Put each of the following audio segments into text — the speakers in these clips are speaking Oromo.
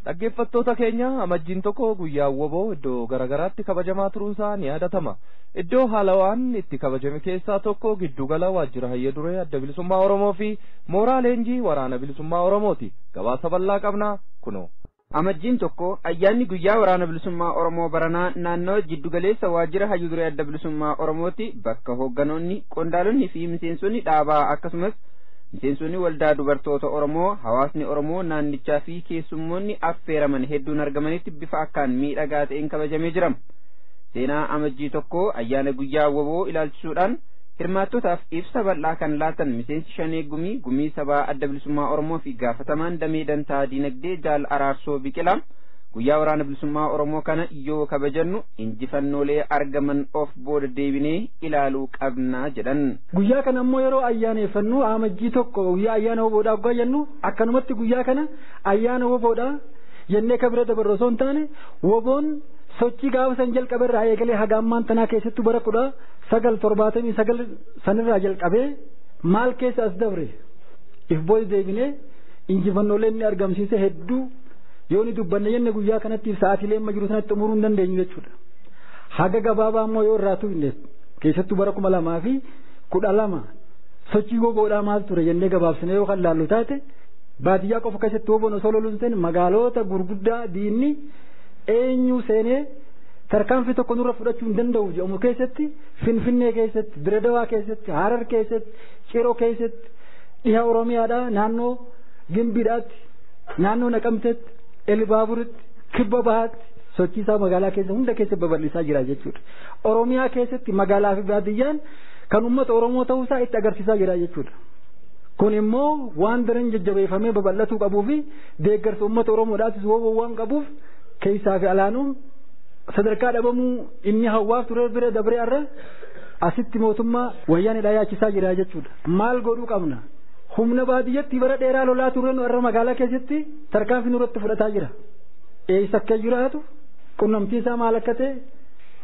Dhaggeeffattoota keenya, Amajjiin 1 guyyaa WBO iddoo garaagaraatti kabajamaa turuunsaa ni yaadatama. Iddoo haalawaan itti kabajame keessaa tokko giddugala waajjira hayya duree Adda Bilisummaa Oromoo fi mooraa leenjii Waraana Bilisummaa Oromooti. Gabaasa bal'aa qabnaa kunoo. Amajjiin 1 ayyaanni guyyaa Waraana Bilisummaa Oromoo baranaa naannoo jiddugaleessa waajjira hayyu duree Adda Bilisummaa Oromooti bakka hoogganoonni, qondaalonni fi miseensonni dhaabaa, akkasumas miseensonni Waldaa Dubartoota Oromoo, hawaasni Oromoo naannichaa fi keessummoonni affeeraman hedduun argamanitti bifa akkaan miidhagaa ta'een kabajamee jira. Seenaa Amajjii 1 ayyaana guyyaa WBO ilaalchisuudhaan hirmaattotaaf ibsa bal'aa kan laatan miseensi Shanee Gumii, Gumii Sabaa Adda Bilisummaa Oromoo fi gaafatamaan damee dantaa diinagdee Jaal Araarsoo Biqilaa, guyyaa Waraana Bilisummaa Oromoo kana yoo kabajannu injifannoolee argaman of booda deebinee ilaaluu qabnaa jedhan. Guyyaa kana ammoo yeroo ayyaaneeffannu, Amajjii 1 guyyaa ayyaana WBOdhaa waggaa jennu, akkanumatti guyyaa kana ayyaana WBOdhaa jennee ka bira dabarru osoo hin taane, WBOn sochii gaafa san jalqabe irraa eegalee haga ammaan tanaa, keessattuu bara 1979 sanirraa jalqabee maal keessa as dabre if booda deebinee injifannoolee inni argamsiise hedduu yoo ni dubbanne jenne, guyyaa kanatti sa'aatiilee amma jiru sanatti xumuruu hin dandeenyu jechuudha. Haga gabaabaa ammoo yoo irraa tuqne, keessattuu bara 2012 sochii WBOdhaa maal ture jennee gabaabsine yoo kan laallu taate, baadiyyaa qofa keessatti WBOn osoo loluun ta'in magaalota gurguddaa diinni eenyu seenee tarkaanfii tokko nurra fudhachuu hin danda'u jedhamu keessatti, Finfinnee keessatti, Diredawaa keessatti, Harar keessatti, Ciroo keessatti, dhiha Oromiyaadhaa naannoo Gimbiidhaatti, naannoo Naqamteetti, Elbaaburitti, kibba bahaatti sochii isaa magaalaa keessa hunda keessa babal'isaa jira jechuudha. Oromiyaa keessatti magaalaa fi baadiyyaan kan uummata Oromoo ta'uusaa itti agarsiisaa jira jechuudha. Kun immoo waan daran jajjabeeffamee babal'atuu qabuu fi deeggarsa uummata Oromoodhaatis WBO waan qabuuf, keessaa fi alaanuu sadarkaa dhabamuu inni hawwaaf ture bira dabree arra asitti mootummaa wayyaanidhaa yaachisaa jira jechuudha. Maal godhuu qabna? Humna baadiyyatti bara dheeraa lolaa turre nu arra magaalaa keessatti tarkaanfii nurratti fudhataa jira. Eessa akka jiraatu, qunnamtii isaa maal akka ta'e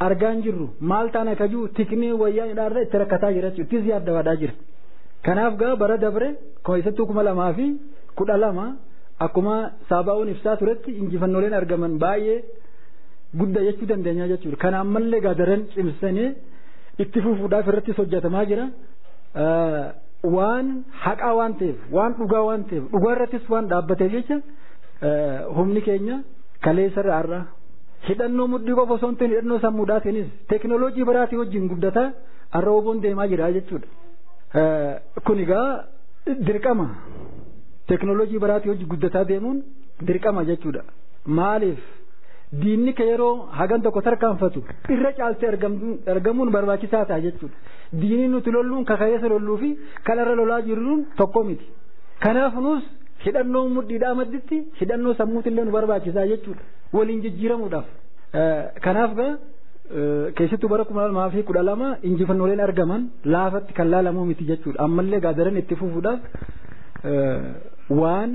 argaa hin jirru. Maal taana akka jiru tikni wayyaanidhaa irra itti rakkataa jira jechuudha. Ittis yaaddawaadhaa jira. Kanaaf gaa bara dabre keessattuu 2012 akkuma saabaa'uun ibsaa turetti injifannooleen argaman baay'ee guddaa jechuu dandeenya jechuudha. Kana ammallee gaa daran cimsanii itti fufuudhaaf irrattis hojjetamaa jira. Waan haqaa waan ta'eef, waan dhugaa waan ta'eef, dhugaa irrattis waan dhaabbateef jecha, humni keenya kaleessarra har'a hidhannoo mudhii qofa osoo hin ta'in hidhannoo sammuudhaatiinis teekinooloojii biraatii wajjin guddataa har'a WBOn deemaa jira jechuudha. Kun egaa dirqama, teekinooloojii biraatii wajjin guddataa deemuun dirqama jechuudha. Maaliif, diinni ka yeroo hagan tokko tarkaanfatu irra caaltee argamuun barbaachisaa ta'a jechuudha. Diinni nuti lolluun ka kaleessa lolluu fi kanarra lolaa jirruun tokko miti. Kanaaf nus hidhannoo mudhiidhaa madditti hidhannoo sammuutillee nu barbaachisaa jechuudha. Waliin jijjiiramuudhaaf. Kanaaf gaa keessattuu bara 2012 injifannooleen argaman laafatti kan laalamuu miti jechuudha. Ammallee gaa daran itti fufuudhaaf waan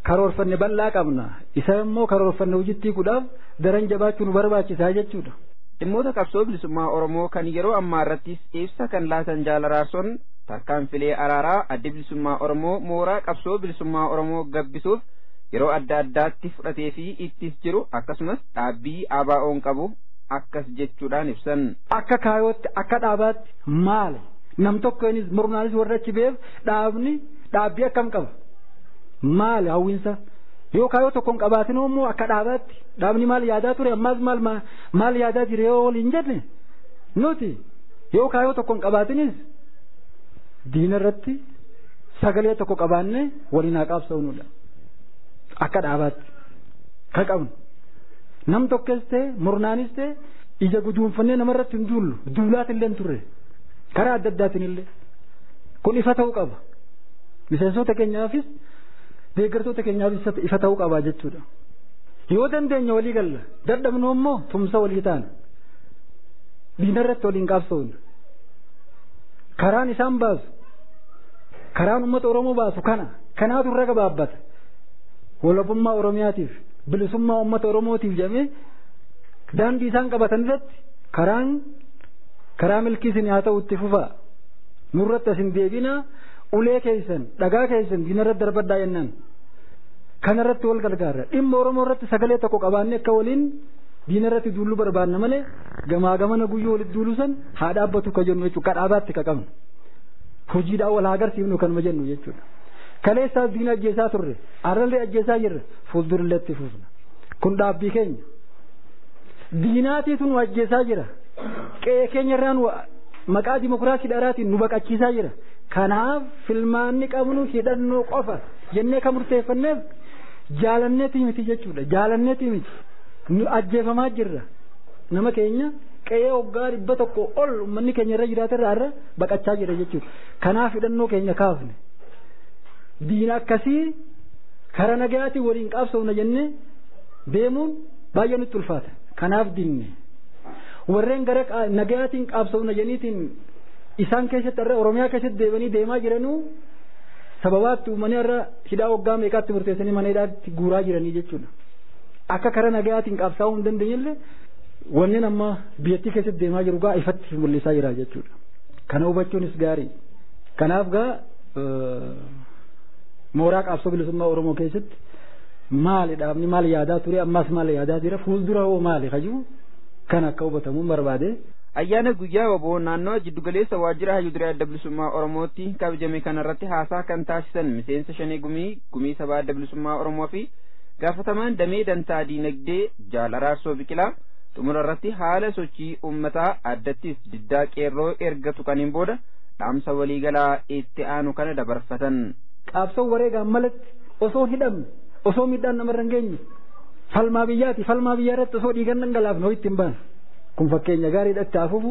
karoorfanne bal'aa qabna. Isa immoo karoorfanne hojiitti hiikuudhaaf daran jabaachuu nu barbaachisaa jechuudha. Dhimmoota qabsoo bilisummaa Oromoo kan yeroo ammaa irrattis ibsa kan laatan Jaal Araarsoon, tarkaanfilee araaraa Adda Bilisummaa Oromoo mooraa qabsoo bilisummaa Oromoo gabbisuuf yeroo adda addaatti fudhatee fi ittis jiru, akkasumas dhaabbii ABO'n qabu akkas jechuudhaan ibsan. Akka kaayootti, akka dhaabaatti maali? Nam tokkonis murnaanis warra achi beef dhaabni dhaabbii akkam qaba? Maali hawwiinsa? Yoo kaayoo tokko hin qabaatin immoo akka dhaabaatti dhaabni maal yaadaa ture, ammaas maal maal yaadaa jire yoo waliin jenne, nuti yoo kaayoo tokko hin qabaatinis diina irratti sagalee tokko qabaanne waliin haa qabsaa'uunudha. Akka dhaabaatti ka qabnu. Nam tokkos ta'e murnaanis ta'e ija guduunfannee namarratti hin duullu, duulaati illee hin turre karaa adda addaatiin illee, kun ifa ta'uu qaba. Miseensota keenyaafis deeggartoota keenyaafis ifa ta'uu qaba jechuudha. Yoo dandeenya walii galla, dadhabnu immoo tumsa walii taana. Diina irratti waliin qabsoofna. Karaan isaan baasu, karaan uummata Oromoo baasu kana, kanaatu irra gabaabbata. Walabummaa Oromiyaatiif, bilisummaa uummata Oromootiif jedhamee daandii isaan qabatan irratti karaan karaa milkii isin haa ta'u, itti fufaa. Nurratti asin deebinaa, ulee keessan, dhagaa keessan diina irratti darbadhaa jennaan. Kanarratti wal gargaarra. Dhimma Oromoo irratti sagalee tokko qabaannee akka waliin diina irratti duuluu barbaanna malee gamaa gamana guyyoo walitti duuluu san haa dhaabbatu ka jennu jechuudha. Ka dhaabaatti ka qabnu. Hojiidhaan wal haa agarsiifnu kanuma jennu jechuudha. Kaleessaas diina ajjeesaa turre, arrallee ajjeesaa jirra, fuuldurallee itti fufna. Kun dhaabbii keenya. Diinaatiitu nu ajjeesaa jira. Qe'ee keenya irraa nu maqaa dimokiraasii dharaatiin nu baqachiisaa jira. Kanaaf filmaanni qabnu hidhannoo qofa jennee kan murteeffanneef jaalanneetii miti jechuudha. Jaalanneetii miti. Nu ajjeefamaa jirra. Nama keenya qe'ee waggaa 100 ol uummanni keenya irra jiraate irraa irra baqachaa jira jechuudha. Kanaaf hidhannoo keenya kaafne. Diina akkasii karaa nagayaatiin waliin qabsoofna jennee deemuun baay'ee nutti ulfaata. Kanaaf dinne. Warreen gara nagayaatiin qabsoofna jennee isaan keessatti irra Oromiyaa keessatti deemanii deemaa jiranuu sababaatti uummanni irra hidhaa waggaa meeqaatti murteessanii mana hidhaatti guuraa jiranii jechuudha. Akka karaa nagayaatiin qabsaa'uu hin dandeenyellee wanneen amma biyyattii keessatti deemaa jiru gaa ifatti mul'isaa jira jechuudha. Kana hubachuunis gaarii. Kanaaf gaa mooraa qabsoo bilisummaa Oromoo keessatti maali dhaabni maal yaadaa ture ammas maal yaadaa jira fuuldura hoo maali kajuu kan akka hubatamuun barbaade. Ayyaana guyyaa waboo naannoo jiddugaleessa waajjira hayyuu adda bilisummaa Oromootti kabajame kanarratti haasaa kan taasisan miseensa shanee gumii gumii sabaa adda bilisummaa Oromoo fi gaafatamaan damee dantaa diinagdee Jaal Araarsoo Biqilaa xumura irratti haala sochii uummataa addattis diddaa qeerroo erga tuqaniin booda dhaamsa waliigalaa itti aanu kana dabarfatan. Qabsoon wareegaan malatti osoo hidhamne osoo miidhaan namarra hin geenye falmaa biyyaati falmaa biyyaa irratti osoo dhiigan dhangalaafne hoo ittiin baana. Kun fakkeenya gaariidha itti hafuufu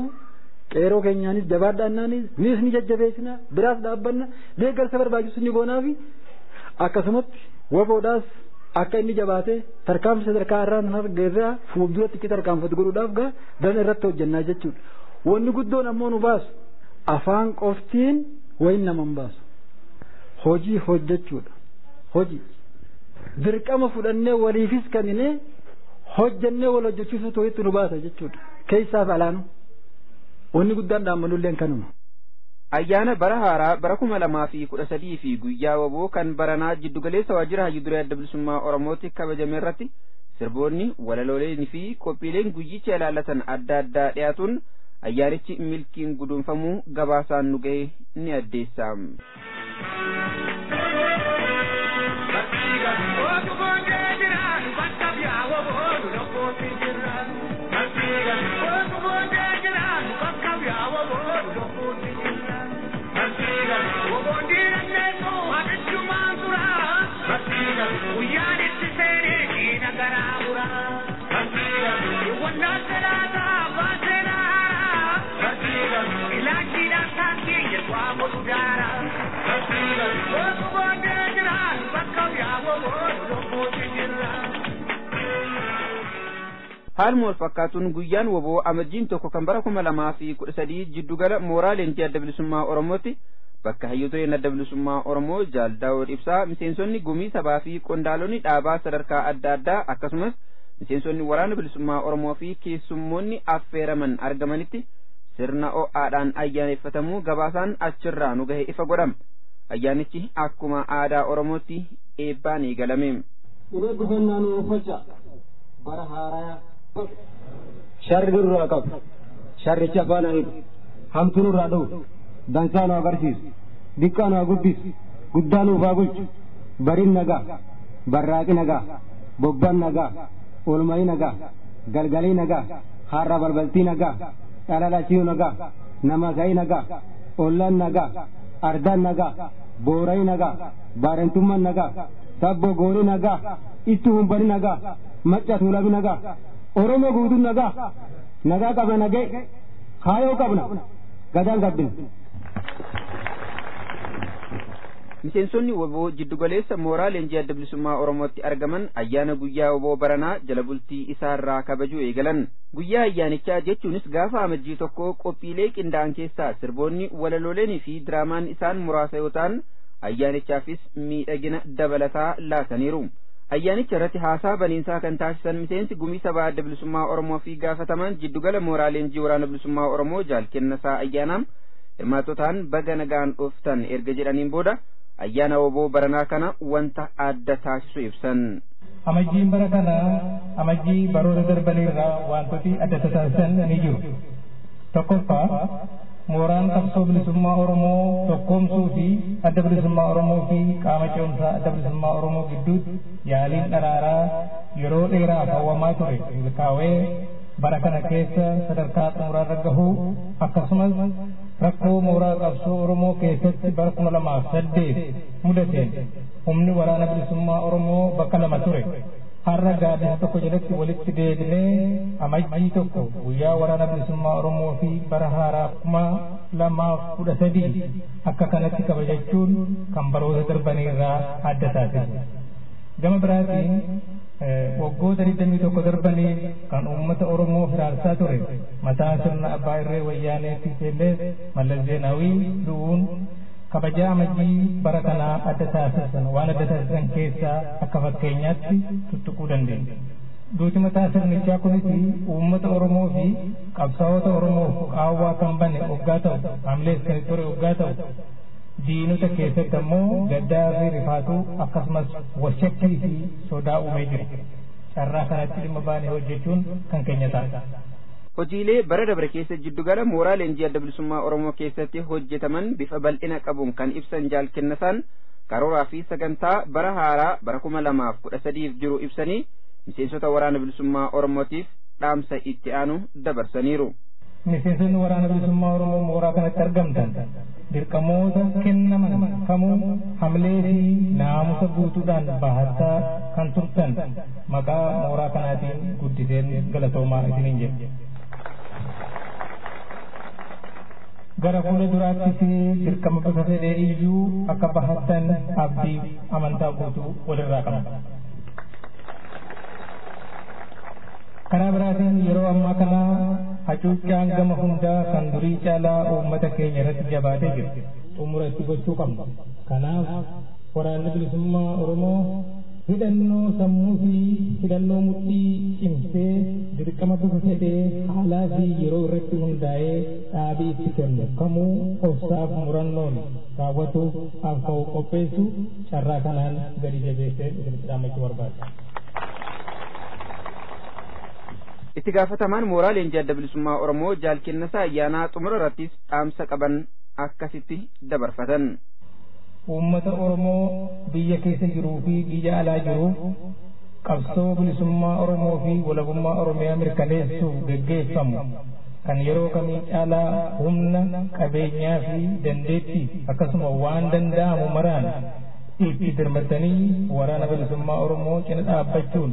qeeroo keenyaanis jabaadhaannaanis nis ni jajjabeessina biraas dhaabbanna deeggarsa barbaachisu ni goonaafi akkasumatti waboodhaas akka inni jabaatee tarkaanfii sadarkaa irraan argeerraa fuulduratti itti tarkaanfatu godhuudhaaf gaa dana irratti hojjannaa jechuudha. Wanni guddoon ammoo nu baasu afaan qoftiin wayin nama hin baasu. Hojii hojjechuudha. Hojii. Dirqama fudhannee waliifis kenninee hojjannee wal hojjechiisuu to'itti nu baasa jechuudha. Keessaaf alaanu. Wanni guddaan dhaammanulleen kanuma. Ayyaana bara haaraa bara 2013 fi guyyaa waboo kan baranaa jiddugaleessa waajjira hayyuu duree adda bilisummaa Oromootti kabajame irratti sirboonni walalooleen fi qophiileen guyyicha ilaallatan adda addaa dhiyaatuun ayyaanichi milkiin guduunfamuu gabaasaan nu ga'e ni addeessa. Haaluma wal fakkaatuun guyyaan waboo amajjiin 1 kan bara 2013 jiddugala mooraa leenjii adda bilisummaa Oromootti bakka hayyooleen adda bilisummaa Oromoo Jaal Daawud Ibsaa miseensonni gumii sabaa fi qondaalonni dhaabaa sadarkaa adda addaa akkasumas miseensonni waraana bilisummaa Oromoo fi keessummoonni affeeraman argamanitti sirna o'aadhaan ayyaaneffatamuu gabaasaan achirraa nu gahe ifa godhama. Ayyaanichi akkuma aadaa Oromootti eebbaan eegalame. Dhibee gufannaa nu uffachaa bara haaraa sharri nurraa qabu sharricha afaan hidhu hamtuu nurraa dhufu dansaa nu agarsiisu diqqaa nu guddisu guddaa nuuf haa bulchu bariin nagaa barraaqi nagaa bobbaan nagaa oolmayii nagaa galgalii nagaa har'a balbaltii nagaa dhala lachiyuu nagaa nama ga'ii nagaa ollaan nagaa ardaan nagaa boorayii nagaa baarentummaan nagaa sabbo goorii nagaa itti humbani nagaa macca tuulabi nagaa oromoo guutuun nagaa nagaa qabna nagee kaayoo qabna gadaan gabbina. Miseensonni waboo jiddugaleessa mooraa leenjii adda bilisummaa Oromootti argaman ayyaana guyyaa waboo baranaa jala bultii isaarraa kabajuu eegalan. Guyyaa ayyaanichaa jechuunis gaafa amajjii 1 qophiilee qindaa'an keessaa sirboonni walalooleen fi diraamaan isaan muraasa yoo ta'an ayyaanichaafis miidhagina dabalataa laataniiru. Ayyaanicha irratti haasaa baniinsaa kan taasisan miseensi gumii sabaa adda bilisummaa Oromoo fi gaafataman jiddugala mooraa leenjii waraana bilisummaa Oromoo Jaal Kennasaa Ayyaanaam hirmaattotaan baga nagaan dhuftan erga jedhaniin booda Ayyaana woboo baranaa kana wanta adda taasisu ibsan. Amajjiin bara kana amajjii baroota darbaniirraa wantooti adda taasisan ni jiru. Tokkoffaa, mooraan qabsoo bilisummaa Oromoo tokkoomsuu fi adda bilisummaa Oromoo fi qaama ce'umsaa adda bilisummaa Oromoo gidduutti yaaliin araaraa yeroo dheeraaf hawwamaa ture milkaa'ee bara kana keessa sadarkaa xumuraarra gahuu, akkasumas rakkoo mooraa qabsoo Oromoo keessatti bara 2008 mudateen humni waraana bilisummaa Oromoo bakka lama ture har'a gaaddisa tokko jalatti walitti deebinee amajjii 1 guyyaa waraana bilisummaa Oromoo fi bara haaraa 2013 akka kanatti kabajachuun kan baroota darbaniirraa adda taasisu. Gama biraatiin, waggoota 21 darbanii kan uummata Oromoo firaarsaa ture mataa sirna abbaa irree wayyaanee TPLF Mallas Zeenaawii du'uun kabajaa amajjii bara kanaa adda taasisan waan adda taasisan keessaa akka fakkeenyaatti tuttuquu dandeenya. Duuti mataa sirnichaa kunis uummata Oromoo fi qabsaa'ota Oromoof qaawwaa kan bane hoggaa ta'u, hamilees kan ture hoggaa ta'u, diinota keessatti ammoo gaddaa fi rifaatuu akkasumas washakkii fi sodaa uumee jira. Carraa kanatti dhimma baanee hojjechuun kan keenya ta'a. Hojiilee bara dabre keessa jiddugala mooraa leenjii adda bilisummaa Oromoo keessatti hojjetaman bifa bal'ina qabuun kan ibsan Jaal Kennasaan, karooraa fi sagantaa bara haaraa bara 2013f jiru ibsanii miseensota waraana bilisummaa Oromootiif dhaamsa itti aanu dabarsaniiru. Miseensonni waraana bilisummaa Oromoo mooraa kanatti argamtan dirqamoota kennaman kamuu hamilee fi naamusa guutuudhaan bahattaa kan turtan maqaa mooraa kanaatiin guddiseen galatoomaa isiniin jedha. Gara fuula duraattis dirqama bifa fedhee iyyuu akka bahattan abdii amantaa guutuu walirraa qabna. Karaa biraatiin, yeroo ammaa kana hacuuccaan gama hundaa kan durii caalaa uummata keenya irratti jabaatee jira. Xumura itti gochuu qabna. Kanaaf waraanni bilisummaa Oromoo hidhannoo sammuu fi hidhannoo mudhii cimsee dirqama bifa fedhee haalaa fi yeroo irratti hundaa'ee dhaabii itti kennu kamuu obsaaf murannoon raawwatuuf akka qopheessu carraa kanaan gadi jabeessee isinitti dhaammachuu barbaada. Itti gaafatamaan mooraa leenjii adda bilisummaa Oromoo Jaal Kennasaa Ayyaanaa xumura irrattis dhaamsa qaban akkasitti dabarfatan. Uummata Oromoo biyya keessa jiruu fi biyya alaa jiruuf, qabsoo bilisummaa Oromoo fi walabummaa Oromiyaa mirkaneessuuf geggeeffamu kan yeroo kamii caalaa humna qabeenyaa fi dandeettii akkasuma waan danda'amu maraan itti dirmatanii waraana bilisummaa Oromoo cina dhaabbachuun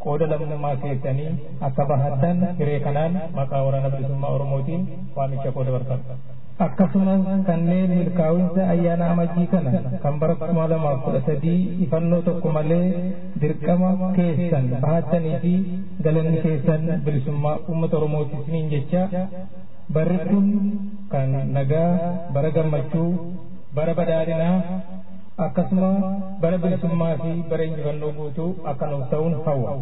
qooda lammummaa keessanii akka bahattan hiree kanaan maqaa waraana bilisummaa Oromootiin waamicha koo dabarfadha. Akkasumas kanneen milkaa'insa ayyaana amajjii kana kan bara 2013 ifannoo tokko malee dirqama keessan bahattanii fi galanni keessan bilisummaa uummata Oromooti isiniin jecha, barri kun kan nagaa, bara gammachuu, bara badhaadhinaa, akkasuma bara bilisummaa fi bara injifannoo guutuu akka nuuf ta'uun hawwa.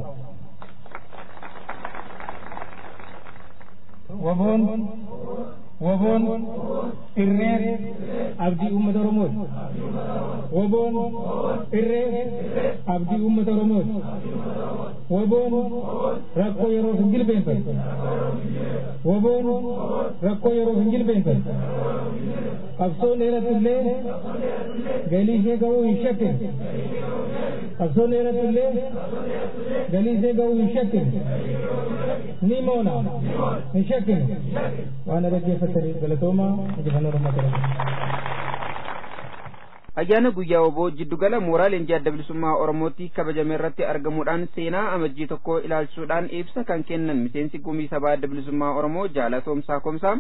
Waboon, waboon irree abdii uummata Oromooti. Waboon irree abdii uummata Oromooti. Waboon rakkoo yeroof hin jilbeenfatu. Waboon rakkoo yeroof hin jilbeenfatu. Qabsoon dheeratullee galii ishee ga'uu hin shakkin. Qabsoon dheeratullee galii ishee ga'uu hin shakkin. Ni moona, hin shakkin. Waan dhaggeeffataniif galatoomaa. Injifannoo uummata Oromoo. Ayyaana guyyaa woboo jiddugala mooraa leenjii adda bilisummaa Oromootti kabajame irratti argamuudhaan seenaa amajjii 1 ilaalchisuudhaan ibsa kan kennan miseensi gumii sabaa adda bilisummaa Oromoo Jaal Atoomsaa Komsaa,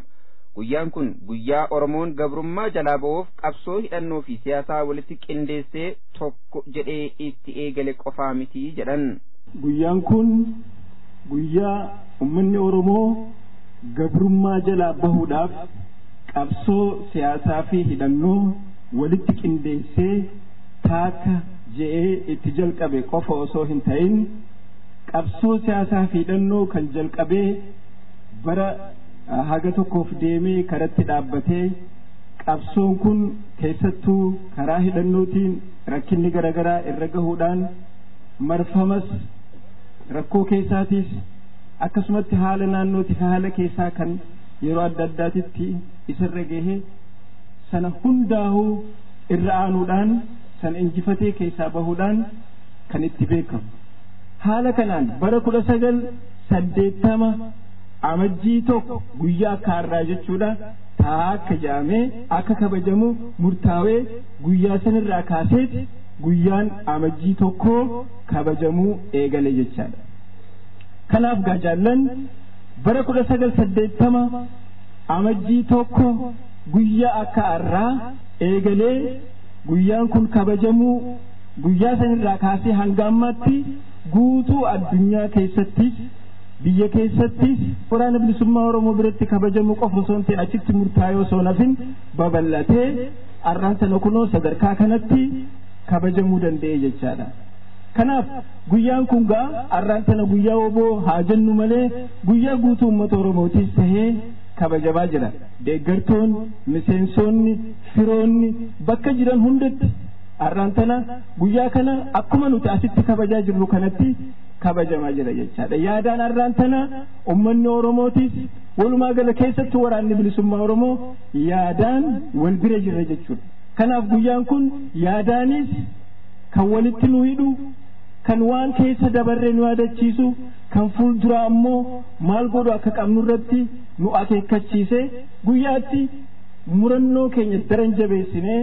guyyaan kun guyyaa Oromoon gabrummaa jalaa ba'uuf qabsoo hidhannoo fi siyaasaa walitti qindeessee tokko jedhee itti eegale qofaa miti jedhan. Guyyaan kun guyyaa uummanni Oromoo gabrummaa jalaa bahuudhaaf qabsoo siyaasaa fi hidhannoo walitti qindeessee taaka je'ee itti jalqabe qofa osoo hin ta'in, qabsoo siyaasaa fi hidhannoo kan jalqabee bara haga tokkoof deemee karatti dhaabbatee Qabsoon kun keessattuu karaa hidhannootiin rakkinni garaagaraa irra gahuudhaan marfamas rakkoo keessaatiis akkasumatti haala naannootiif haala keessaa kan yeroo adda addaatitti isarra gahe sana hundaa'uu irra aanuudhaan sana injifatee keessaa bahuudhaan kan itti beekamu. Haala kanaan bara 1980 amajjii 1 guyyaa akka har'aa jechuudha taakka jedhamee akka kabajamu murtaawee guyyaa sanirraa kaaseet guyyaan amajjii 1 kabajamuu eegale jechaadha. Kanaaf gaajaallan bara 1980 amajjii 1 guyyaa akka har'aa eegalee guyyaan kun kabajamuu guyyaa sanirraa kaasee hanga ammaatti guutuu addunyaa keessattis biyya keessattis waraana bilisummaa Oromoo biratti kabajamu qofa osoo hin ta'in achitti murtaa'ee osoo hin hafin babal'atee har'aan sana kunoo sadarkaa kanatti kabajamuu danda'e jechaadha. Kanaaf guyyaan kun gaa har'aan sana guyyaa woboo haa jennu malee guyyaa guutuu uummata Oromootis tahee kabajamaa jira. Deeggartoonni, miseensonni, firoonni bakka jiran hundatti har'aan tana guyyaa kana akkuma nuti asitti kabajaa jirru kanatti kabajamaa jira jechaadha. Yaadaan har'aan tana uummanni Oromootis walumaa gala keessatti waraanni bilisummaa Oromoo yaadaan wal bira jira jechuudha. Kanaaf guyyaan kun yaadaanis kan walitti nu hidhu, kan waan keessa dabarree nu yaadachiisu, kan fuulduraa ammoo maal godhu akka qabnu irratti nu akeekkachiise guyyaatti murannoo keenya daran jabeessinee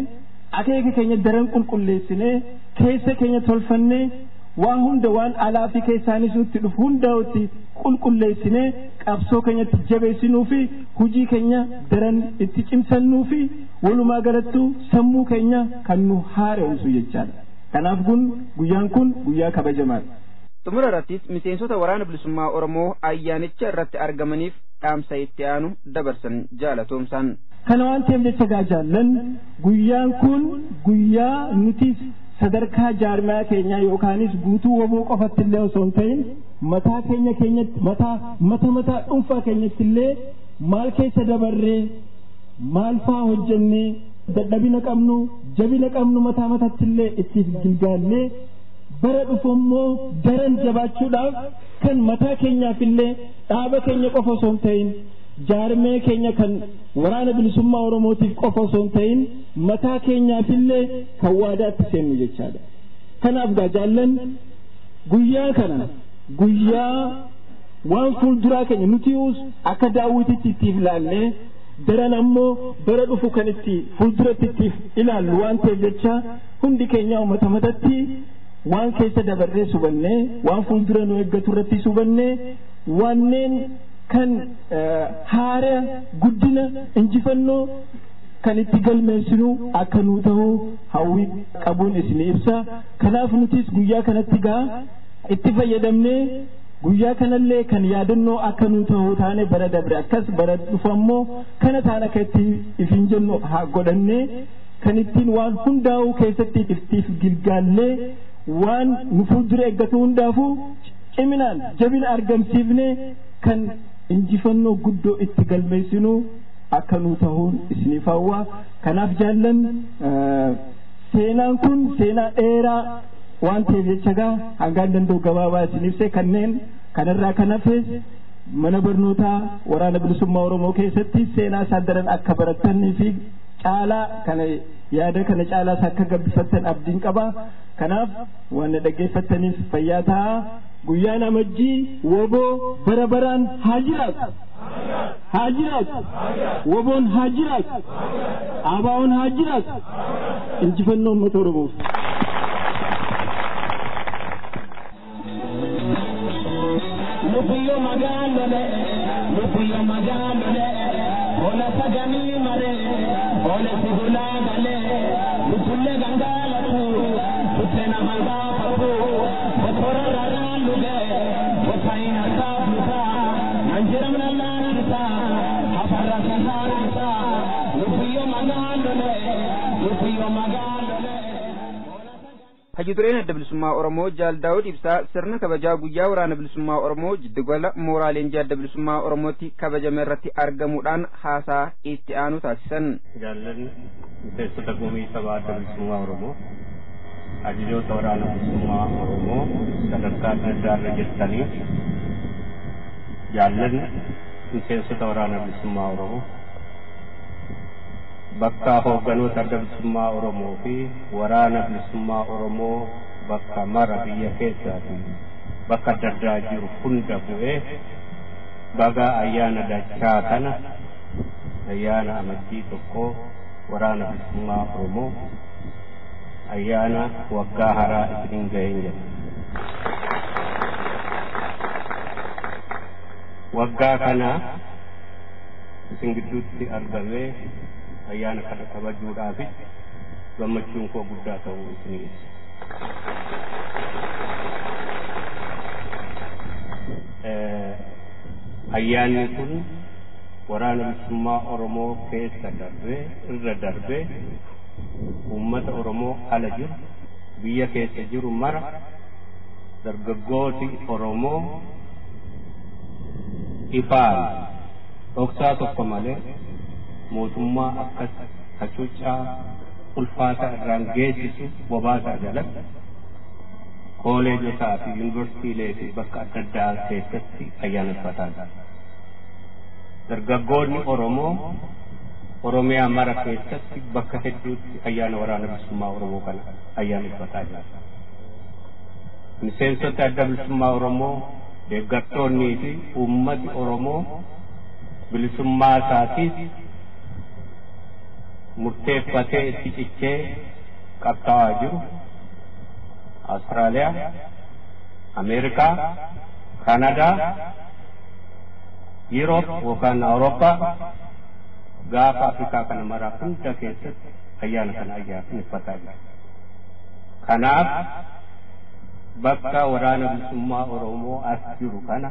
akeeka keenya daran qulqulleessinee keessa keenya tolfannee waan hunda waan alaa fi keessaanis nutti dhufu hundaa'utti qulqulleessinee qabsoo keenyatti jabeessinuu fi hojii keenya daran itti cimsannuu fi walumaa galattuu sammuu keenya kan nu haaromsu jechaadha. Kanaaf kun guyyaan kun guyyaa kabajamaadha. Xumura irrattis miseensota waraana bilisummaa Oromoo ayyaanicha irratti argamaniif dhaamsa itti aanu dabarsan jaalatoomsaan. Kana waan ta'eef jecha gaajaallan guyyaan kun guyyaa nutis sadarkaa jaarmaa keenyaa yookaanis guutuu woboo qofatti illee osoo hin ta'in mataa keenya keenyatti mataa mata mataa dhuunfaa keenyatti illee maal keessa dabarree maal faa hojjennee dadhabina qabnu jabina qabnu mataa mataatti illee itti gilgaallee bara dhufu immoo daran jabaachuudhaaf kan mataa keenyaaf illee dhaaba keenya qofa osoo hin ta'in jaarmee keenya kan waraana bilisummaa Oromootiif qofa osoo hin ta'in mataa keenyaaf illee kan waadaatti seennu jechaadha. Kanaaf gaa jaallan guyyaa kana guyyaa waan fuulduraa keenya nuti akka daawwititti ittiif ilaallee daran ammoo bara dhufu kan itti fuulduratti ittiif ilaallu waan ta'eef jecha hundi keenya uummata matatti waan keessa dabarree subannee waan fuuldura nu eeggatu irratti subannee wanneen kan haara guddina injifannoo kan itti galmeessinu akka nuu ta'u hawwii qabuun isin ibsa. Kanaaf nutis guyyaa kanatti gaa itti fayyadamnee guyyaa kanallee kan yaadannoo akka nuu ta'u taane bara dabre akkas bara dhufu ammoo kana taane akka itti ifin jennu haa godhannee kan ittiin waan hundaa'u keessatti iftiif gilgaallee waan nu fuuldura eeggatu hundaafuu ciminaan jabina argamsiifnee kan injifannoo guddoo itti galmeessinu akka nuu ta'uun isiniif hawwa. Kanaaf jaallan seenaan kun seenaa dheeraa waan ta'eef jecha gaa hangaan danda'u gabaabaa isin ibse kanneen kanarraa kan hafes mana barnootaa waraana bilisummaa Oromoo keessatti seenaa isaa daran akka barattanii fi caalaa kana yaada kana caalaas akka gabbifattan abdiin qaba. Kanaaf waan na dhaggeeffattaniif fayyaa ta'aa. Guyyaan amajjii woboo bara baraan haa jiraatu. Haa jiraatu. Woboon haa jiraatu. Abaa'oon haa jiraatu. Injifannoo uummata Oromoof. Lubbiyyoo magaalole, lubbiyyoo magaalole, hola saganii maree, hola sigulaa galee, lubbullee gangaalatu, buddeena hangaafatu, botora raraan lugee, botaayina saafnisaa, nanjiramna laannisaa, hafarra sasaanisaa, lubbiyyoo magaalole, lubbiyyoo magaalole. Hayyudureen Adda Bilisummaa Oromoo Jaal Daawud Ibsaa sirna kabajaa guyyaa waraana bilisummaa Oromoo jiddugala mooraa leenjii Adda Bilisummaa Oromootti kabajame irratti argamuudhaan haasaa itti aanu taasisan. Jaallanni miseensota gumii sabaa Adda Bilisummaa Oromoo, ajajoota waraana bilisummaa Oromoo sadarkaa adda addaa irra jirtanii, jaallanni miseensota waraana bilisummaa Oromoo, bakka hoogganoota Adda Bilisummaa Oromoo fi waraana bilisummaa Oromoo bakka mara biyya keessaa fi bakka adda addaa jiru hunda bu'ee, baga ayyaana dachaa kana, ayyaana Amajjii 1 waraana bilisummaa Oromoo, ayyaana waggaa haaraa isiniin ga'een jedha. Waggaa kana isin gidduutti argamee ayyaana kana kabajuudhaafis gammachuun koo guddaa ta'uu isinii ibsa. Ayyaanni kun waraana bilisummaa Oromoo keessa darbee, irra darbee, uummata Oromoo ala jiru, biyya keessa jiru mara, dargaggooti Oromoo ifaan dhoksaa tokko malee mootummaa akkas hacuuccaa ulfaataa irraan geessisu bobaasaa jalatti kooleejotaa fi yuunivarsiitiilee fi bakka adda addaa keessatti ayyaaneffataa jiru. Dargaggoonni Oromoo Oromiyaa mara keessatti bakka hedduutti ayyaana waraana bilisummaa Oromoo kana ayyaaneffataa jiru. Miseensota Adda Bilisummaa Oromoo, deeggartoonnii fi uummati Oromoo bilisummaa isaatiif murteeffatee itti cichee qabxaawaa jiru Awustiraaliyaa, Ameerikaa, Kanadaa, Yuroop yookaan Awurooppaa, gaafa Afrikaa kana maraa hunda keessatti ayyaana kana ayyaaneffataa jiru. Kanaaf bakka waraana bilisummaa Oromoo as jiru kana,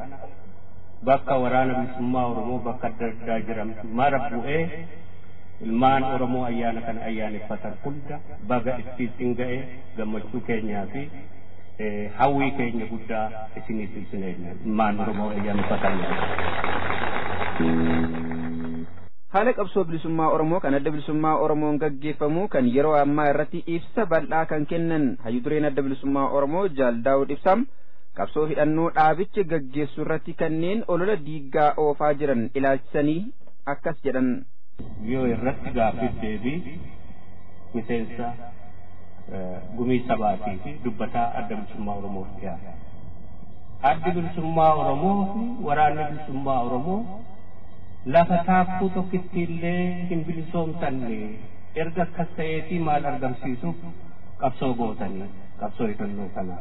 bakka waraana bilisummaa Oromoo bakka adda addaa jiran mara bu'ee, ilmaan Oromoo ayyaana kana ayyaaneffatan hunda baga ittiin ga'e, gammachuu keenyaa fi hawwii keenya guddaa isiniif ibsineenya ilmaan Oromoo ayyaaneffatan. Haala qabsoo bilisummaa Oromoo kan Adda Bilisummaa Oromoon gaggeeffamu kan yeroo ammaa irratti ibsa bal'aa kan kennan hayyudureen Adda Bilisummaa Oromoo Jaal Daawud Ibsaa, qabsoo hidhannoo dhaabichi gaggeessu irratti kanneen olola diiggaa oofaa jiran ilaalchisanii akkas jedhan. Yoo irratti gaaffiif deebii miseensa gumii sabaatii fi dubbataa Adda Bilisummaa Oromoo dhiyaata. Addi Bilisummaa Oromoo fi waraanni bilisummaa Oromoo lafa taakkuu tokkitti illee hin bilisoomtanne, erga akkas ta'eetii maal argamsiisuuf qabsoo gootanii qabsoo hidhannoo kana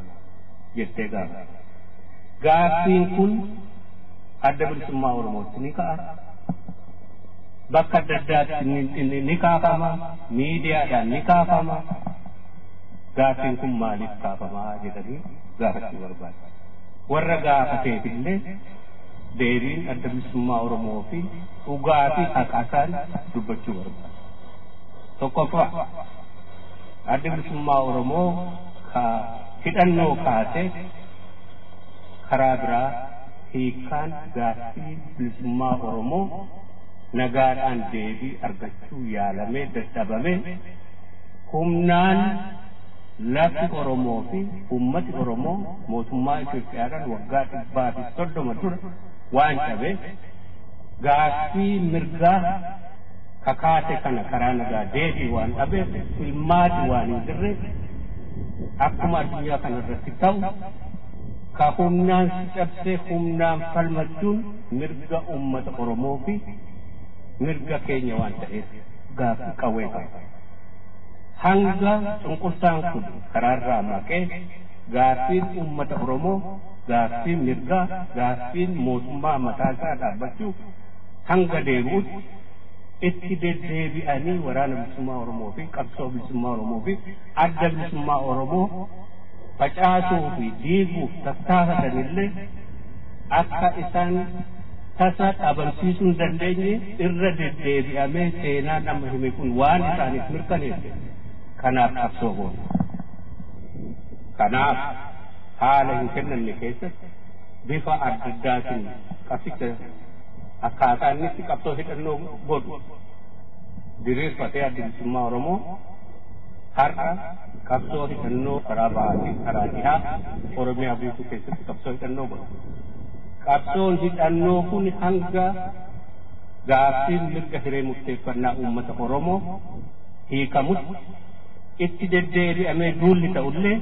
jettee gaafata. Gaaffiin kun Adda Bilisummaa Oromootti ni ka'a. Bakka adda addaatti ni kaafama, miidiyaadhaan ni kaafama. Gaaffiin kun maaliif kaafamaa jedhanii gaafachuu barbaada. Warra gaafateef illee deebiin Adda Bilisummaa Oromoo fi dhugaa fi haqasaan dubbachuu barbaada. Tokkoffaa, Adda Bilisummaa Oromoo ka hidhannoo kaasee karaa biraa hiikkaan gaaffii bilisummaa Oromoo nagaadhaan deebii argachuu yaalamee dadhabamee, humnaan lafti Oromoo fi uummati Oromoo mootummaa Itoophiyaadhaan waggaa 130 dura waan cabeef, gaaffii mirgaa kakaate kana karaa nagaa deebii waan dhabeef, filmaati waan hin jirreef, akkuma addunyaa kana irratti ta'u ka humnaan si cabsee humnaan falmachuun mirga uummata Oromoo fi mirga keenya waan ta'eef gaaffii qawwee qaba. Hanga cunqursaan kun karaarraa maqee gaaffiin uummata Oromoo, gaaffiin mirgaa, gaaffiin mootummaa mataasaa dhaabbachuu hanga deebi'utti itti deddeebi'anii waraana bilisummaa Oromoo fi qabsoo bilisummaa Oromoo fi Adda Bilisummaa Oromoo facaasuu fi diiguuf tattaafatanillee akka isaan tasa dhabamsiisuu hin dandeenye irra deddeebi'amee seenaan amma hime kun waan isaaniif mirkaneesse, kanaaf qabsoo goona. Kanaaf haala hin kennamne keessatti bifa adda addaatiin qabsicha akkaataa inni itti qabsoo hidhannoo godhu diriirfatee adda bilisummaa Oromoo har'a qabsoo hidhannoo karaa bahaatiin karaa dhihaa Oromiyaa guutuu keessatti qabsoo hidhannoo godhu. Qabsoon hidhannoo kun hanga gaaffiin mirga hiree murteeffannaa uummata Oromoo hiikamutti itti deddeebi'amee duulli ta'ullee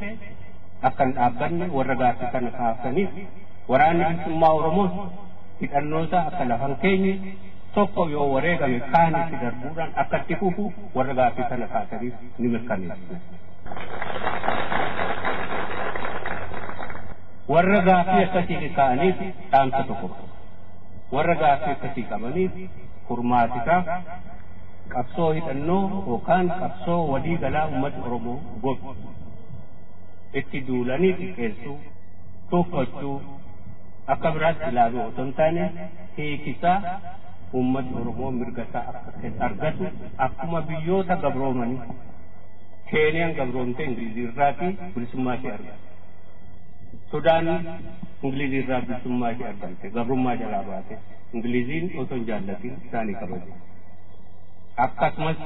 akka hin dhaabbanne warra gaaffii kana kaasaniif waraanni bilisummaa Oromoos hidhannoosaa akka lafa hin keenye tokko yoo wareegame kaan itti darbuudhaan akka itti fufu warra gaaffii kana kaasaniif ni mirkaneessina. Warra gaaffii akkasii ka'aniif dhaamsa tokko qaba. Warra gaaffii akkasii qabaniif furmaatisaa qabsoo hidhannoo yookaan qabsoo walii galaa uummata Oromoo godhu itti duulanii xiqqeessuu, tuuffachuu, akka biraatti ilaaluu otoo hin taane hiikisaa uummati Oromoo mirga isaa akka argatu akkuma biyyoota gabroomanii Keeniyaan gabroomte Ingilizii irraatii bilisummaa ishee argatte. Sudaan Ingilizii irraa bilisummaa ishee argatte gabrummaa jalaa baate Ingiliziin osoo hin jaallatin isaanii kabaje. Akkasumas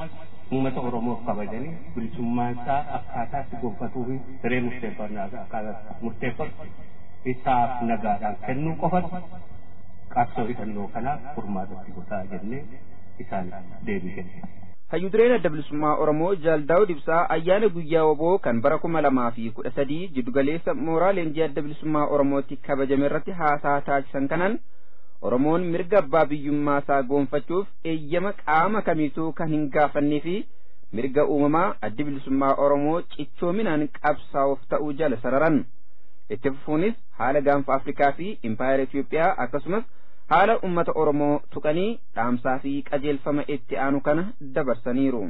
uummata Oromoof kabajanii bilisummaa isaa akkaataatti gonfatuu fi hiree murteeffannaa isaa akkaataatti murteeffatu isaaf nagaadhaan kennuu qofatu qabsoo hidhannoo kanaaf furmaatatti gosaa jennee isaan deebii kenna. Hayyuudureen adda bilisummaa Oromoo Jaal Daawud Ibsaa ayyaana guyyaa woboo kan bara 2013 jiddugaleessa mooraa leenjii adda bilisummaa Oromootti kabajame irratti haasaa taasisan kanaan Oromoon mirga abbaa biyyummaa isaa goonfachuuf eeyyama qaama kamiituu kan hin gaafannee fi mirga uumamaa addi bilisummaa Oromoo cichoominaan qabsaa'uuf ta'uu jala sararan. Itti fufuunis haala gaanfa Afrikaa fi Impaayera Itoophiyaa akkasumas haala ummata Oromoo tuqanii dhaamsaa fi qajeelfama itti aanu kana dabarsaniiru.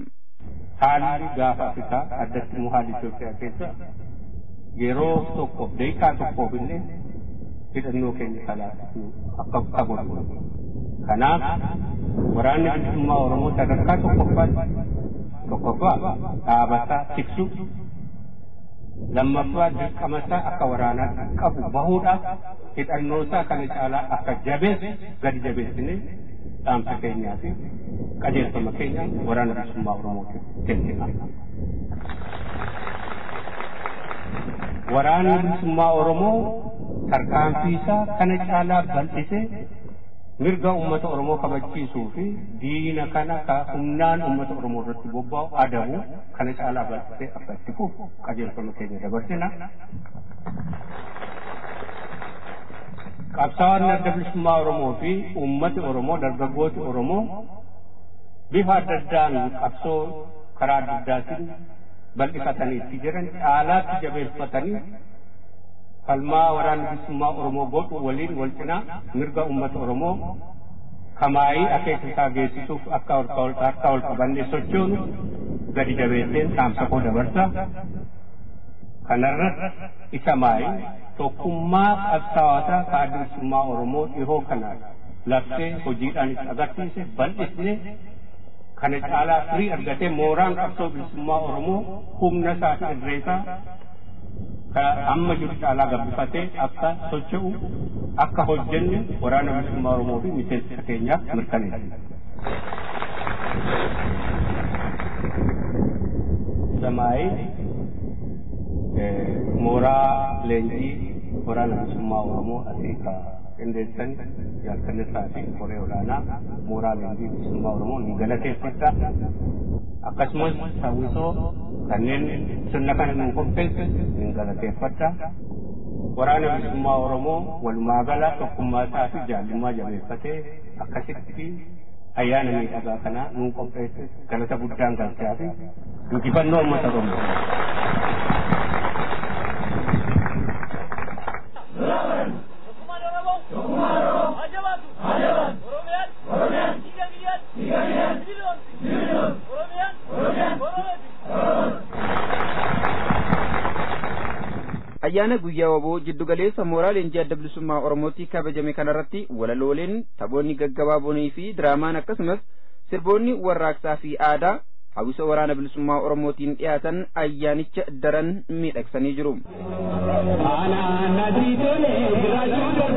Haalli gaafa Afrikaa addatti immoo haalli Itoophiyaa keessa yeroo tokkoof daqiiqaa tokkoof illee hidhannoo keenya kalaasuu akka qabu. Kanaaf waraanni bilisummaa Oromoo sadarkaa tokkoffaatti tokkoffaa dhaabataa tiksu lammaffaa dirqama isaa akka waraanaatti qabu bahuudhaaf hidhannoo isaa kana caalaa akka jabeessu gadi jabeessine dhaamsa keenyaa fi qajeelfama keenya waraana bilisummaa Oromootiif kennina. Waraanni bilisummaa Oromoo tarkaanfii isaa kana caalaa bal'isee mirga uummata Oromoo kabachiisuu fi diina kana ka humnaan uummata Oromoo irratti bobba'u adabu kana caalaa bal'isee akka itti fufu qajeelfama keenya dabarsina. Qabsaa'onni adda bilisummaa Oromoo fi uummati Oromoo dargaggooti Oromoo bifa adda addaan qabsoo karaa adda addaatiin bal'ifatanii itti jiran caalaatti jabeeffatanii falmaa waraana bilisummaa Oromoo godhu waliin wal cinaa mirga uummata Oromoo kamaayii akeeka isaa geessisuuf akka harka wal qabannee sochoonu gadi jabeesseen dhaamsa koo dabarsa. Kanarra isa maayii tokkummaa qabsaa'otaa ka adda bilisummaa Oromoo dhihoo kana labsee hojiidhaan itti agarsiise bal'isnee kana caalaa firii argatee mooraan qabsoo bilisummaa Oromoo humna isaa fi irree isaa ka amma jiru caalaa gabbifatee akka socho'u akka hojjenne waraana bilisummaa Oromoo fi miseensa keenyaaf mirkaneessa. Samaayii mooraa leenjii waraana bilisummaa Oromoo asii ka qindeessan jaalkannisaa fi koree olaanaa mooraa leenjii bilisummaa Oromoo ni galateeffadha. Akkasumas hawwisoo kanneen sirna kana nu qopheesse ni galateeffadha. Waraana bilisummaa Oromoo walumaa gala tokkummaa isaa fi jaallummaa jabeeffatee akkasitti ayyaana miidhagaa kana nu qopheesse galata guddaan galchaa fi injifannoo uummata Oromoo. Ayyaana guyyaa waboo jiddugaleessa mooraa leenjii adda bilisummaa Oromootti kabajame kanarratti walalooleen taphoonni gaggabaaboonii fi diraamaan akkasumas sirboonni warraaqsaa fi aadaa hawwisoo waraana bilisummaa Oromootiin dhiyaatan ayyaanicha daran miidhagsanii jiru. Aanaa natti tole jiraachuu.